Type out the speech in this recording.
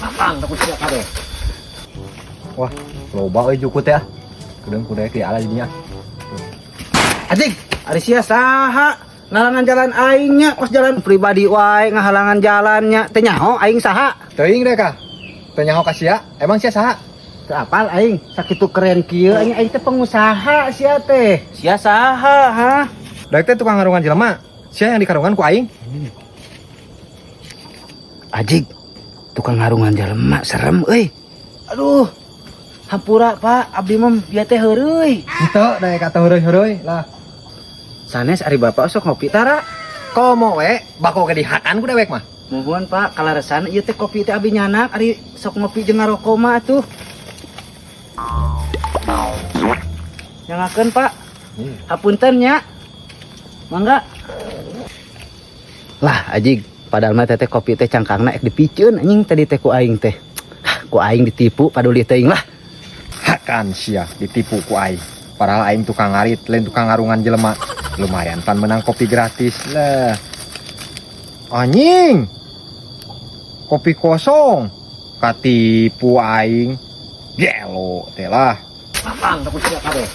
Lapang takut sia kabeh. Wah, loba euy jukut ya. Kudeung kudu di ala jadinya. Anjing, ari sia saha? Ngalangan jalan aingnya, kos jalan pribadi wae ngahalangan jalannya. Teu nyaho aing saha? Teuing deh kah. Teu nyaho ka sia, emang sia saha? Teu apal aing, sakitu keren kieu aing, aing teh pengusaha sia teh. Sia saha, ha? Daek teh tukang ngarungan jelema. Sia yang dikarungan ku aing. Ajig, tukang ngarungan jelema serem euy. Aduh. Hampura, Pak, abdi mah bieu teh heureuy. Henteu daek kata heureuy-heureuy lah. Sanes ari bapak sok ngopi tara? Komo we, bako ge dihakan ku dewek mah. Muhun, Pak, kalaresan ieu teh kopi teh abi nyanak ari sok ngopi jeung ngaroko mah atuh. Nyangakeun, Pak. Hapunten nya. Mangga. Lah, ajig, padahal mah teteh kopi teh cangkangna ek dipiceun anjing tadi teh ku aing teh. Hah, ku aing ditipu paduli teuing lah. Hakan sia ditipu ku aing. Padahal aing tukang ngarit, lain tukang ngarungan jelema. Lumayan pan menang kopi gratis lah. Anjing. Kopi kosong. Katipu aing. Gelo teh lah. Lapang takut sia kabeh.